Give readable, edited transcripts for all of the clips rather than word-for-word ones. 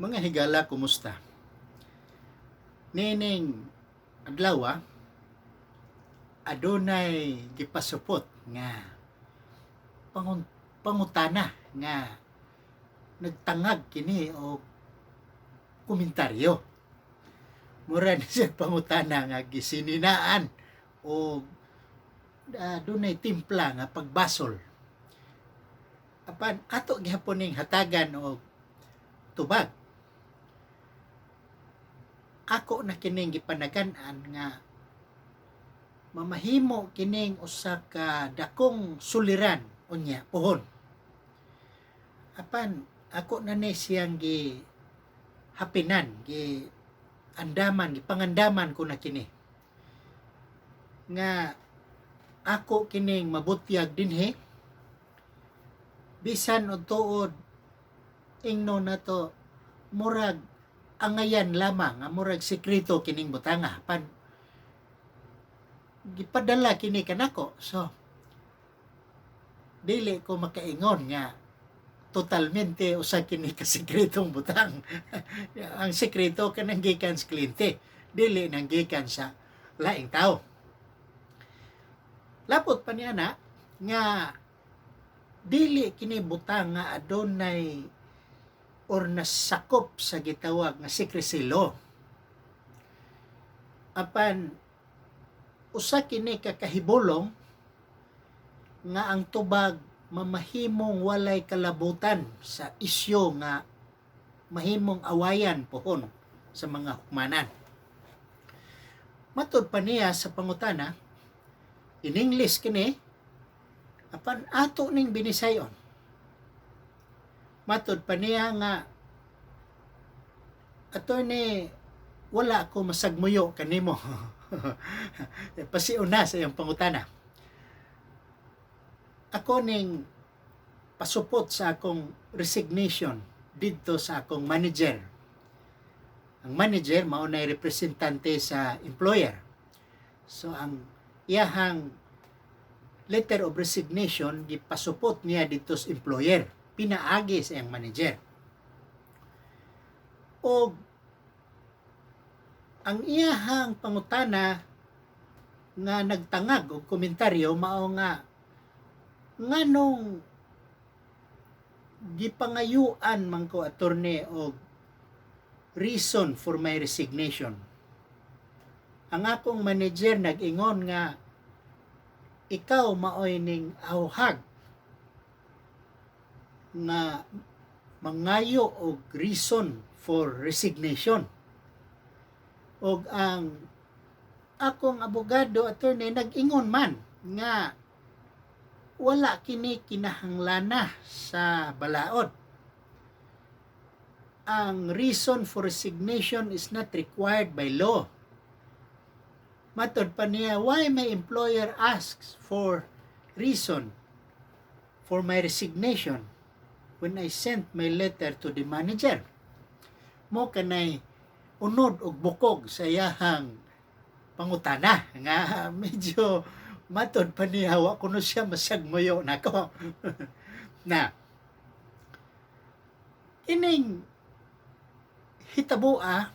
Mga higala, kumusta? Nining adlaw, adunay gipasupot nga pangutana nga nagtangag kini og komentaryo. Mura ni siya pangutana nga gisininaan o dunay timpla nga pagbasol. Apan ato gihapon ning hatagan og tubag. Ako na kining gipanagan-an nga mamahimo kining usa ka dakong suliran unya puhon. Apan ako na ni siyang gi hapinan, gi andaman, gipangandaman ko na kini nga ako kining mabutyag dinhi, bisan og tuod ingno nato murag angayan lamang nga murag sekreto kining butanga, pan gipadala kini kanako, so dili ko makaingon nga totalmente usa kini ka sekretong butang. Ang sekreto kanang gikan sa kliyente, dili nang gikan sa laing tao. Lapot pa niya na nga dili kini butang nga adunay or nasakop sa gitawag nga secrecy law. Apan usa kini ka kahibulong nga ang tubag mamahimong walay kalabutan sa isyu nga mahimong awayan pohon sa mga hukmanan. Matod pa niya sa pangutana, in English kini, apan ato ning binisayon. Matod pa niya nga, "Attorney, wala ako masagmuyo kanimo." Pasiuna sa iyang pangutana. "Ako ning pasupot sa akong resignation didto sa akong manager." Ang manager mao nay representante sa employer. So ang iyahang letter of resignation gipasupot niya didto sa employer, pinaagi sa iyang manager. Og ang iyahang pangutana nga nagtangag og komentaryo mao nga nganong gipangayuan man ko, attorney, og reason for my resignation? Ang akong manager nag-ingon nga ikaw maoy ning awhag nga mangayo og reason for resignation. Og ang akong abogado, attorney, nag-ingon man nga wala kini kinahanglana sa balaod. Ang reason for resignation is not required by law." Matod pa niya, "Why my employer asks for reason for my resignation when I sent my letter to the manager?" Mo kanay unod og bukog sa iyahang pangutana nga medyo, matod pa niya, wa kuno siya masagmuyo nako. Na kining hitaboa,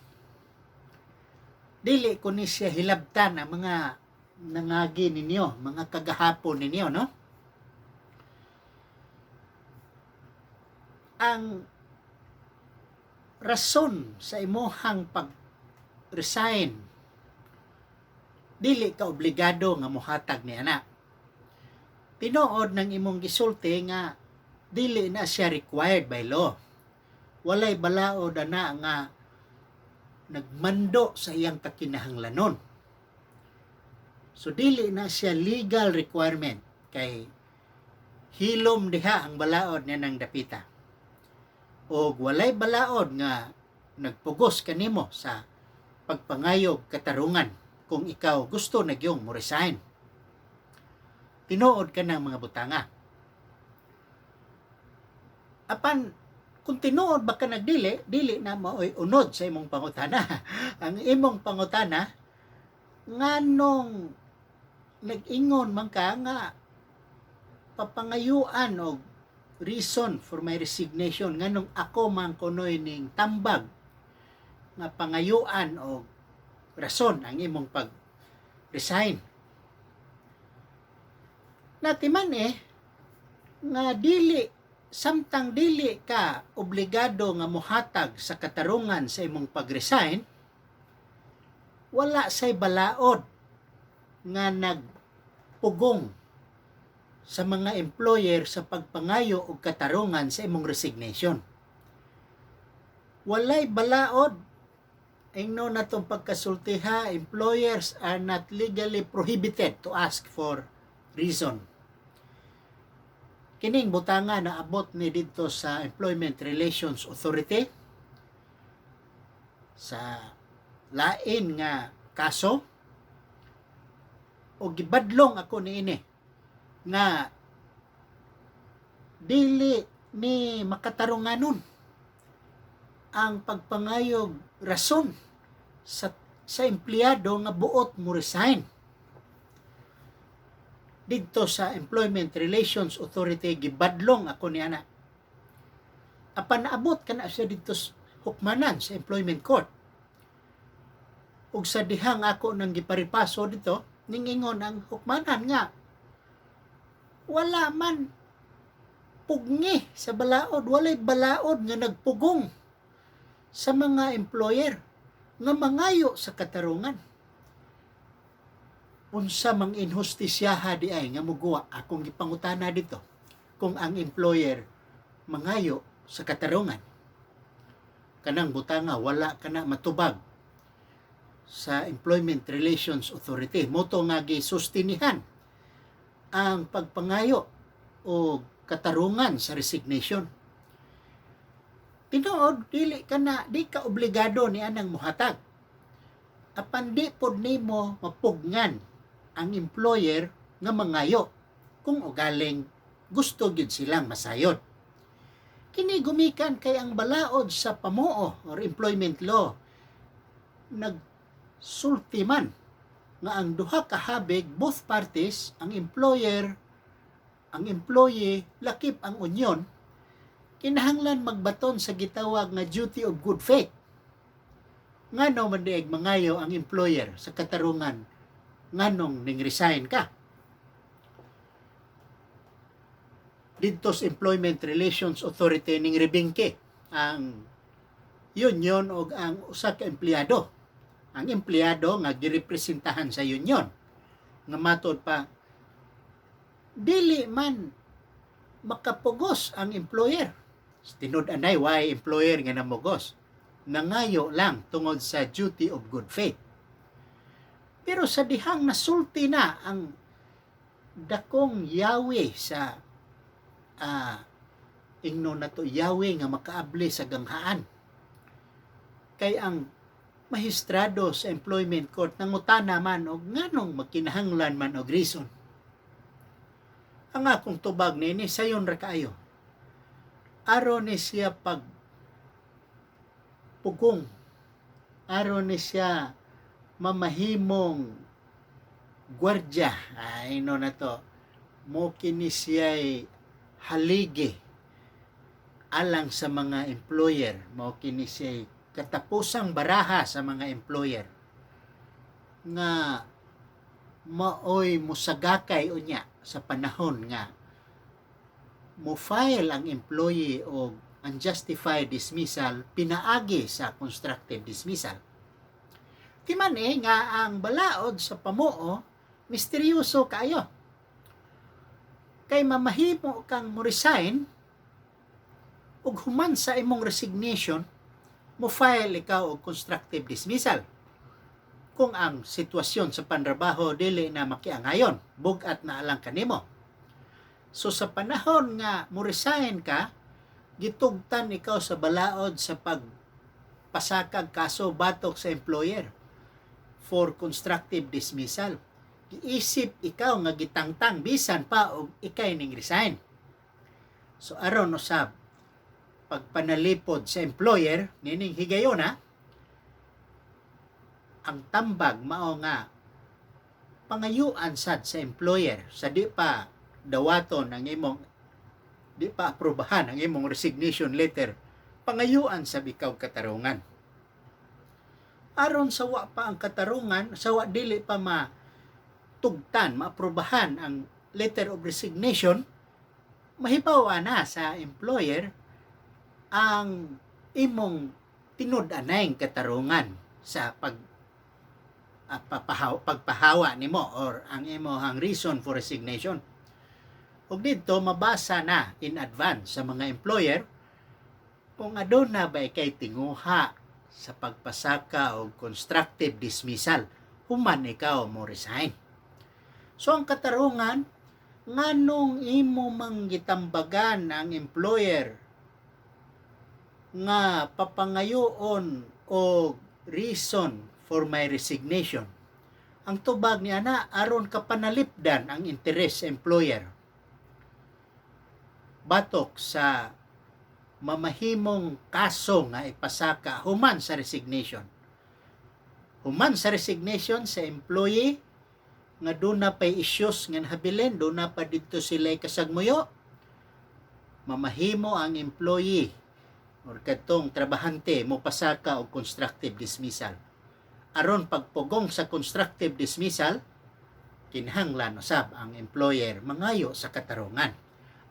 dili ko ni siya hilabtan ang mga nangagi ninyo, mga kagahapon ninyo, no? Ang rason sa imuhang pag-resign, dili ka obligado nga mohatag ni ana. Tinuod ng imong gisulti nga dili na siya required by law. Walay balaod ana nga nagmando sa iyang kakinahanglanon. So dili na siya legal requirement kay hilom diha ang balaod niya ng dapita. O walay balaod nga nagpugos kanimo sa pagpangayog katarungan kung ikaw gusto na gyung mo resign. Tinuod ka ng mga butanga. Apan kung tinuod ba ka nagdili, dili na maoy unod sa imong pangutana. Ang imong pangutana, nganong nag-ingon man ka nga papangayuan og reason for my resignation, nganong ako man kunoy ning tambag nga pangayuan og rason ang imong pag resign? Natiman eh nga dili, samtang dili ka obligado nga mohatag sa katarungan sa imong pag-resign, wala say balaod nga nagpugong sa mga employer sa pagpangayo og katarungan sa imong resignation. Walay balaod. Ingno natong pagkasultiha, employers are not legally prohibited to ask for reason. Kining butanga naabot ni didto sa Employment Relations Authority sa lain nga kaso o gibadlong ako niini nga dili ni makatarunganon ang pagpangayog rason sa empleyado nga buot mo resign. Didto sa Employment Relations Authority, gibadlong ako ni ana. Apan naabot kana siya didto sa hukmanan sa Employment Court. Ug sa dihang ako nang giparipaso dito, ningingon ang hukmanan nga wala man pugni sa balaod, walay balaod nga nagpugong sa mga employer nga mangayo sa katarungan. Unsa mang inhustisyaha di ay nga muguwa, akong gipangutana dito, kung ang employer mangayo sa katarungan? Kanang butanga wala kana matubag sa Employment Relations Authority. Mao to nga gisustinihan ang pagpangayo o katarungan sa resignation. Tinuod, dili ka na, di ka obligado ni anang muhatag. Apan di pod nimo mapugngan ang employer nga mangayo kung ugaling gusto gyud silang masayod. Kini gumikan kay ang balaod sa pamuo or employment law nagsulti man nga ang duha ka habig, both parties, ang employer, ang employee, lakip ang union, kinahanglan magbaton sa gitawag nga duty of good faith. Ngano man diay mangayo ang employer sa katarungan nganong ning resign ka? Didto sa Employment Relations Authority, ning ribingke ang union og ang usa ka empleyado. Ang empleyado nga girepresentahan sa union nga matod pa dili man makapugos ang employer. Tinud anay why employer nga namugos. Nangayo lang tungod sa duty of good faith. Pero sa dihang nasulti na ang dakong yawi sa ingno nato, yawi nga makaabli sa ganghaan. Kay ang mahistrado sa Employment Court nangutana man og nganong magkinahanglan man og reason. Ang akong tubag niini, sayon ra kaayo. Aron ni siya pag pugong, aron ni siya mamahimong gwardya, ay no na to mo, kini siya'y haligi alang sa mga employer, mao kini siya'y katapusang baraha sa mga employer nga maoy musagakay unya sa panahon nga mo file ang employee og unjustified dismissal pinaagi sa constructive dismissal. Timan eh nga ang balaod sa pamuo misteryoso kaayo. Kay mamahimo kang mo resign ug human sa imong resignation mo file ikaw og constructive dismissal kung ang sitwasyon sa panrabaho dili na makiangayon, bug-at na alang kanimo. So sa panahon nga mo resign ka, gitugtan ikaw sa balaod sa pagpasakag kaso batok sa employer for constructive dismissal. Giisip ikaw nga gitangtang bisan pa og ikay ning resign. So aron usab pagpanalipod sa employer nining higayona, ang tambag mao nga pangayuan sad sa employer sa di pa dawaton ang imong Di pa aprobahan ang imong resignation letter, pangayuan sa ikaw katarungan. Aron sa wa pa ang katarungan, sa wa dili pa matugtan, maaprobahan ang letter of resignation, mahibaw na sa employer ang imong tinud-anay katarungan sa pagpahawa nimo or ang imong reason for resignation. Ug didto mabasa na in advance sa mga employer kung aduna ba ikay tinguha sa pagpasaka og constructive dismissal human ikaw mo resign. So ang katarungan, nganong imo mang gitambagan ang employer nga papangayoon og reason for my resignation? Ang tubag ni ana, aron kapanalipdan ang interes sa employer batok sa mamahimong kaso nga ipasaka human sa resignation. Human sa resignation sa employee nga duna pay issues nga nahabilin, duna pa didto sila kasagmuyo, mamahimo ang employee or kadtong trabahante mo pasaka og constructive dismissal. Aron pagpugong sa constructive dismissal, kinahanglan usab ang employer mangayo sa katarungan.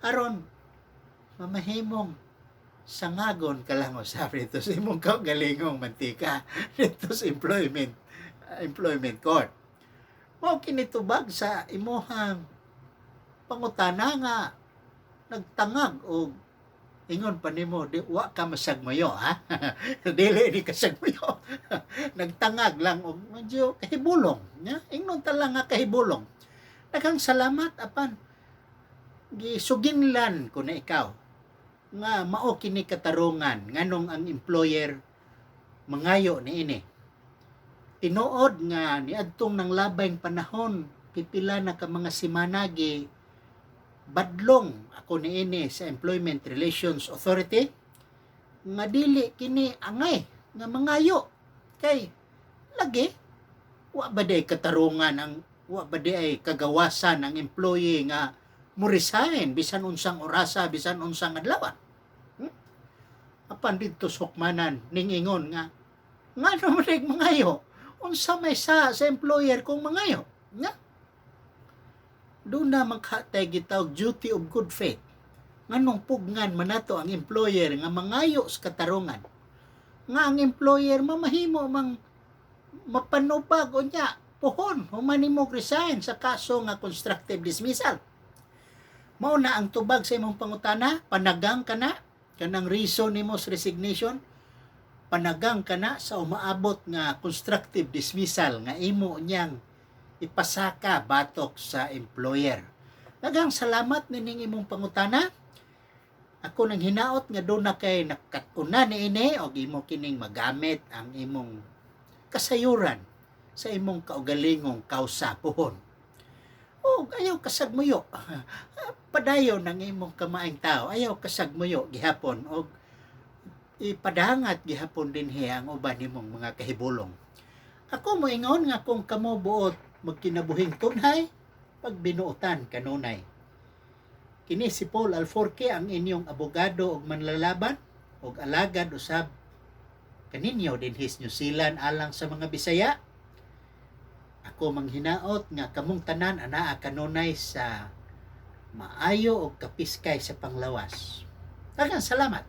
Aron mamahimong sangagon ka lang usab didto sa imong kaugalingong mantika didto sa employment employment court. Mao kini tubag sa imuhang pangutana nga nagtangag og ingon pa nimo di wa ka masagmuyo, ha, dili ni kasagmuyo, nagtangag lang og medyo kahibulong nya, ingnon ta lang nga kahibulong. Daghang salamat, apan gisuginlan ko na ikaw nga mao kini katarungan nganong ang employer mangayo niini. Tinuod nga niadtong nang labayng panahon, pipila na ka mga semana, gi badlong ako niini sa Employment Relations Authority nga dili kini angay nga mangayo kay lagi wa ba day katarungan ang wa ba di ay kagawasan ang employee nga mo resign bisan unsang orasa, bisan unsang adlaw? Apan didto sa hukmanan ningingon nga ngano man diay mangayo, unsa may sa employer kung mangayo nga duna man katay gitawag duty of good faith? Nganong pugngan man nato ang employer nga mangayo sa katarungan nga ang employer mamahimo mang mapanubag unya pohon human nimo resign sa kaso nga constructive dismissal? Mao na ang tubag sa imong pangutana. Panagang kana kanang reason nimo sa resignation, panagang kana sa umaabot nga constructive dismissal nga imo niyang ipasaka batok sa employer. Daghang salamat nining imong pangutana. Ako nang hinaot nga duna kay nakat-unan niini og imo kining magamit ang imong kasayuran sa imong kaugalingong kausa puhon. O ayaw kasagmuyo. Padayon ang imong kamaing tao, ayaw kasagmuyo gihapon og ipadangat gihapon dinhi ang uban nimong mga kahibulong. Ako moingon nga kung kamo buot magkinabuhing tunhay, pagbinuotan kanunay. Kini si Paul Alforque, ang inyong abogado ug manlalaban ug alagad usab kaninyo dinhi sa New Zealand alang sa mga Bisaya. Ako manghinaot nga kamong tanan anaa kanunay sa maayo og kapiskay sa panglawas. Daghang salamat.